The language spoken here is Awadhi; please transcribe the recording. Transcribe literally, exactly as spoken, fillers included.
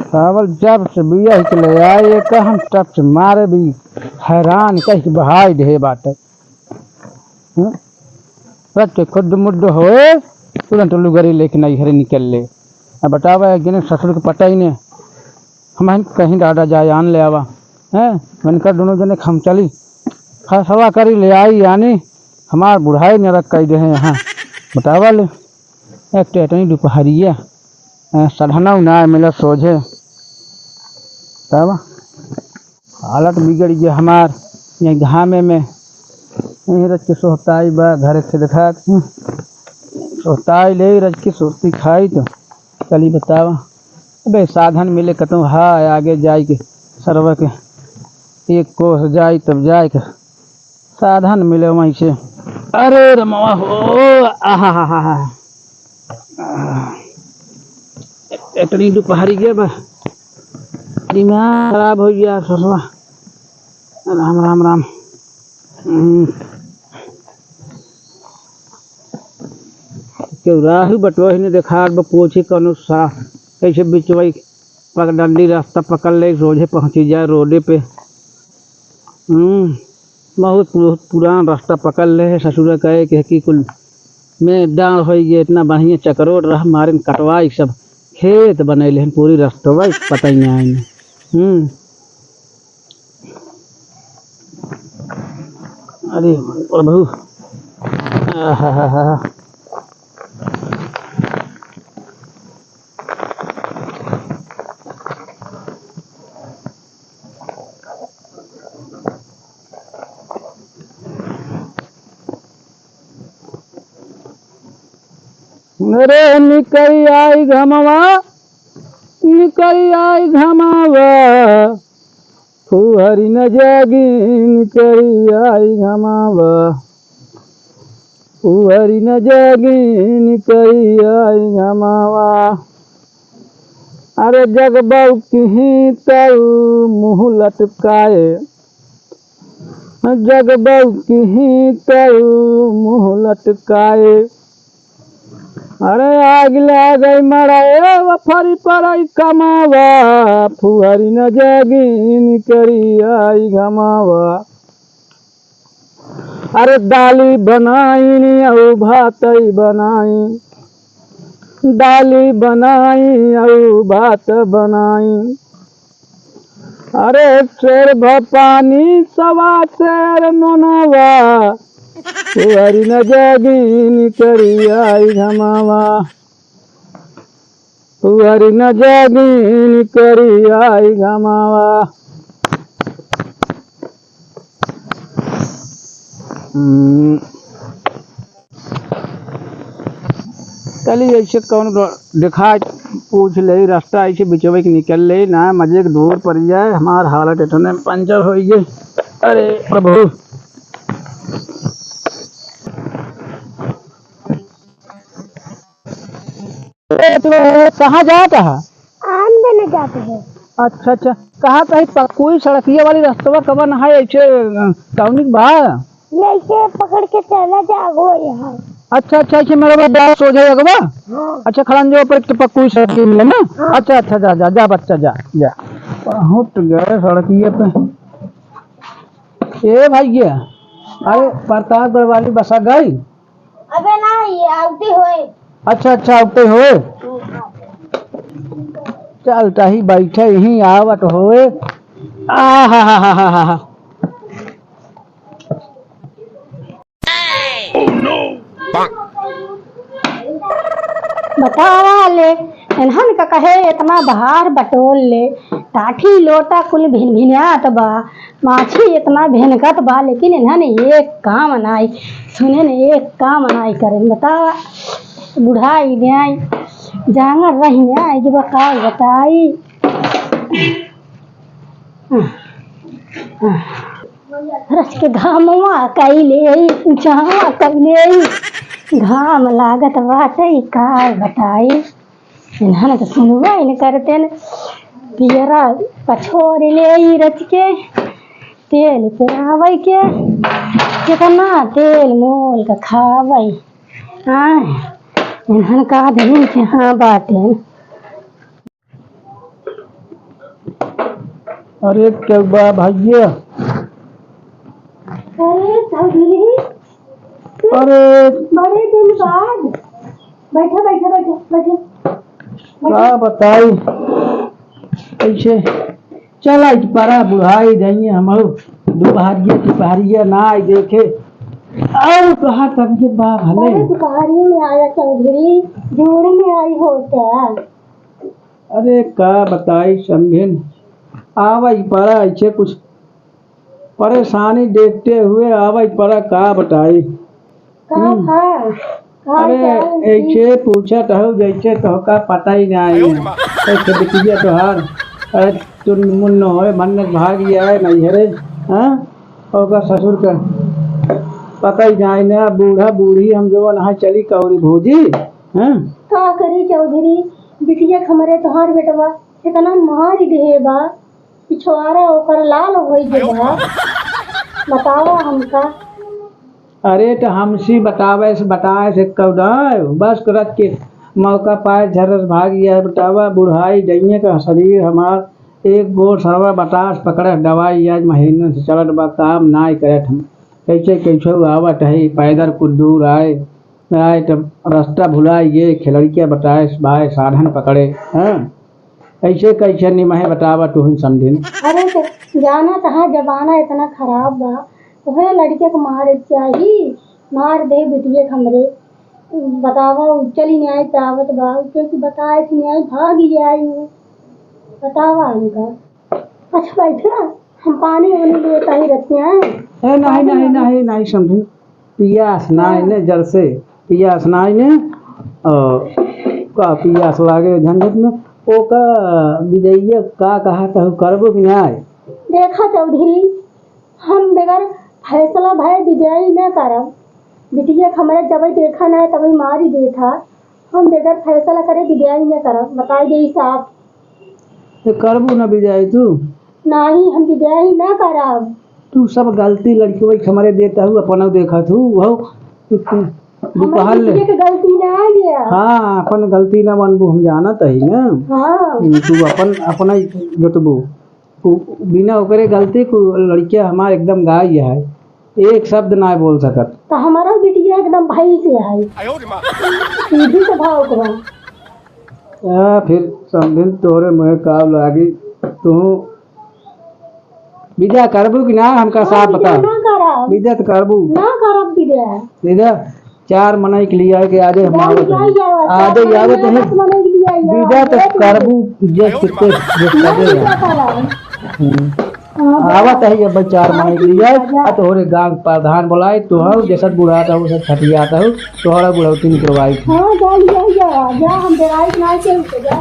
सावल जब से बिया ही के ले आए, ये कहम तब से मारे भी हैरान कह के बहाई दे बाटे। हम्म? रख के खुद मुद्द होए, तुरंत लुगरी लेके नैहरे निकल ले। अब बतावा, एक जने ससुर के पता ही नहीं, हम कहीं दादा जाए आन ले आवा, हैं? वनकर दोनों जने हम चली, फसवा करी ले आई, यानी हमार बुढ़ाई नरक कई दे हैं यहाँ। बतावा ले, एक तो इतनी दुपहरिया, हैं, सधना ना मिला सोझे। बतावा, हालत बिगड़ गया हमार, ये घामे में। यहीं रच के सोहताई बा, घर के देखा के, हम्म, सोहताई ले रच के सोहती खाई तो चली बतावा। अबे साधन मिले कतहूँ, हाय, आगे जाई के सरवा के एक कोस जाई, तब जाई के साधन मिले वहीं से। अरे रमवा हो, आहा हा हा हा। इतनी दुपहरी के बा, दिमाग खराब हो गया ससुरा। राम, राम, राम। हम्म। केहू राह बटोही ने देखात बा, पूछी कौनो सा, कैसे बिचवाई पगडंडी रास्ता पकड़ ले, सोझे पहुँची जाए रोडे पे। हम्म, बहुत पु-, पुरान रास्ता पकड़ ले है, ससुरा कहे के कि कुल में डांड होई गए, इतना बढ़िया चकरोट रह मारिन कटवाई सब खेत बनैले हन, पूरी रस्तवा पता ही नहीं आइन। हम्म। अरे प्रभु। आहाहाहा। अरे निकरी आई घमवा, निकरी आई घमवा, फुहरी न जागी, निकरी आई घमवा, फुहरी न जागी, निकरी आई घमवा। अरे जगबऊ किहीं तऊ मुँह लटकाए, जगबऊ किहीं तऊ मुँह लटकाए। अरे आग लागई मड़ाए व फरी परई कमावा, फुहरी न जागी निकरी आई घमावा। अरे दाली बनाई अउ भातई बनाई, दाली बनाई अउ भात बनाई। अरे सेर भ पानी सवा सेर नोनवा, फुहरी न जागी निकरी आई घमावा, फुहरी न जागी निकरी आई घमावा। हम्म। चली ऐसे कौन ब-, देखा, पूछ ले, रास्ता ऐसे बिचवे के निकल ले, ना मजे के दूर पड़ जाए, हमार हालत इतने पंचर हो गए। अरे प्रभु। ए, तू कहाँ जात है? आम देने जाते हैं। अच्छा, अच्छा। कहाँ कहीं पक्की सड़किया वाली रस्तवा कवन है, ऐसे, अ, कौनी बा? ये ऐसे पकड़ के चला जा, वो यहाँ। अच्छा, अच्छा, ऐसे मेरे बा, जा सोझे अगवा? हाँ। अच्छा, खड़ंजे ऊपर एक तो पक्की सड़क मिले ना? हाँ। अच्छा, अच्छा, जा, जा, जा बच्चा, जा, जा। पहुँच गए सड़किया पे। ए भाई, ये, अरे, प्रतापगढ़ वाली बसा गई? अबे ना, ये आवते होए। अच्छा, अच्छा, आवते होए। चल, तही बैठे ही आवत होए। आहाहाहा। बतावा ले, इन्हन का कहे इतना भार बटोर ले, टाठी लोटा कुल भिनभिनात बा, माछी इतना भेनकत बा, लेकिन इन्हन एक काम नाई सुनेन, एक काम नाई करेन। बतावा, बुढ़ाई गई, जांगर रही आई, जब का बताई। रच के घामवा कइले, उछावा कइले, घाम लागत बाटे, का बताई। इन्हन तो सुनबे न करतेन। पियरा पछोर ले रच के, तेल पेरावे के, कितना तेल मोल के खावे। आय, इन्हन का दिन के हाँ बाटेन। अरे, के बा भैया? अरे, चौधरी, अरे। बड़े दिन बाद। बैठा, बैठा, बैठा, बैठा। का बताई, कैसे चला कि परा बुढ़ाई जाइए हम, दुपहरिया तिपहरिया ना आई देखे। और कहा तबियत बा भले? अरे, दुपहरी में आया चौधरी, जोड़ में आई होता। अरे, का बताई समधिन, आवा ही परा ऐसे कुछ परेशानी देखते हुए आवा ही परा, का बताई। का हम्म। था? का अरे, चाल थी? ऐसे पूछत हऊ जैसे तोहका पता ही ना आई। ऐसे बिटिया तोहार, अरे, तुम मुन्न होए, मन्नत भाग ही आए नहीं हरे, हाँ? ओकर ससुर का पता ही ना आई ना, बूढ़ा बूढ़ी हम जो वहाँ चली कौरी भौजी, हाँ? का करी चौधरी, बिटिया के हमरे तोहार बेटवा इतना मार दिहे बा। पिछवाड़ा ओकर लाल होई गइल बा। बतावा हमका। अरे, त हमसी बतावे से, बताए से कौन? बस करत के मौका पाए झरस भाग गया है। बतावा, बुढ़ाई डइये का शरीर हमार, एक गोड़ सरवा बतास पकड़त, दवाई आज महीनन से चलत बा, काम नाई करत हम। कैसे कैसे आवत है, पैदल कुछ दूर आए, आए तब रास्ता भुलाए गए, खिलड़किया बताए, बाए साधन पकड़े, हाँ? ऐसे कैसे निमहे बतावा तुहिन समधिन। अरे त जाना तहाँ जमाना इतना खराब बा, उहे लड़के के मारे चाही, मार दे बिटिया के हमरे। बतावा, उ चली न्याय पे आवत बा, उ क्योंकि बताए कि न्याय भाग ही आई हूँ। बतावा हमका। अच्छा बैठा, हम पानी वानी लेत आई रखिया। ए, नहीं, नहीं, नहीं, नहीं समधिन। पियास नाई हाँ। ने, जर से पियास नाई ने, अ, का पियास लागे झंझट में, ओका विजइया का कहा तहु करबो कि नाई? देखा चौधरी, हम बगैर फैसला भय विजयी न करब। बिटिया के हमरे जबई देखा ना तबई मारी देथा। हम बगैर फैसला करे विजयी न करब, बताई दे साफ। ते करबू ना विजयी तू? नाही, हम विजयी ना करब। तू सब गलती लड़कियों के हमरे देत हऊ, अपनउ देखत हऊ, हऊ, तू, तू हमरे दुपहर ले। बिटिया के गलती ना आ गया। हाँ, अपन गलती ना बनबू, हम जानत हई ना। हाँ। हम्म, तू अपन, अपना ही जोतबू। तू बिना ओकरे गलती को लड़किया हमार एकदम गाय है, एक शब्द ना बोल सकत। तो हमारा बिटिया एकदम भैंस है, सीधी स्वभाव के बा। आ, फिर समधिन तोहरे मुँहे काव लागी, तू विदा करबू कि ना, हमका साफ बता। ना करब। विदा तो करबू। ना करब विदा। विदा चार मनई के लिए आए के आजे हम आवत हई। आजे आवत हई। विदा तो करबू, जस के तस, जस ना करे विदा करब। हम्म। हाँ, आवत है अब चार मनई के लिए आए, आ तोहरे गांव के प्रधान बोलाए, तू हऊ जसत बुढ़ात हऊ, सब खटियात हऊ, तोहरा बुढ़ौती निकलवाई। हाँ, जा, जा, जा, जा, हम डेराई ना के उठ जा।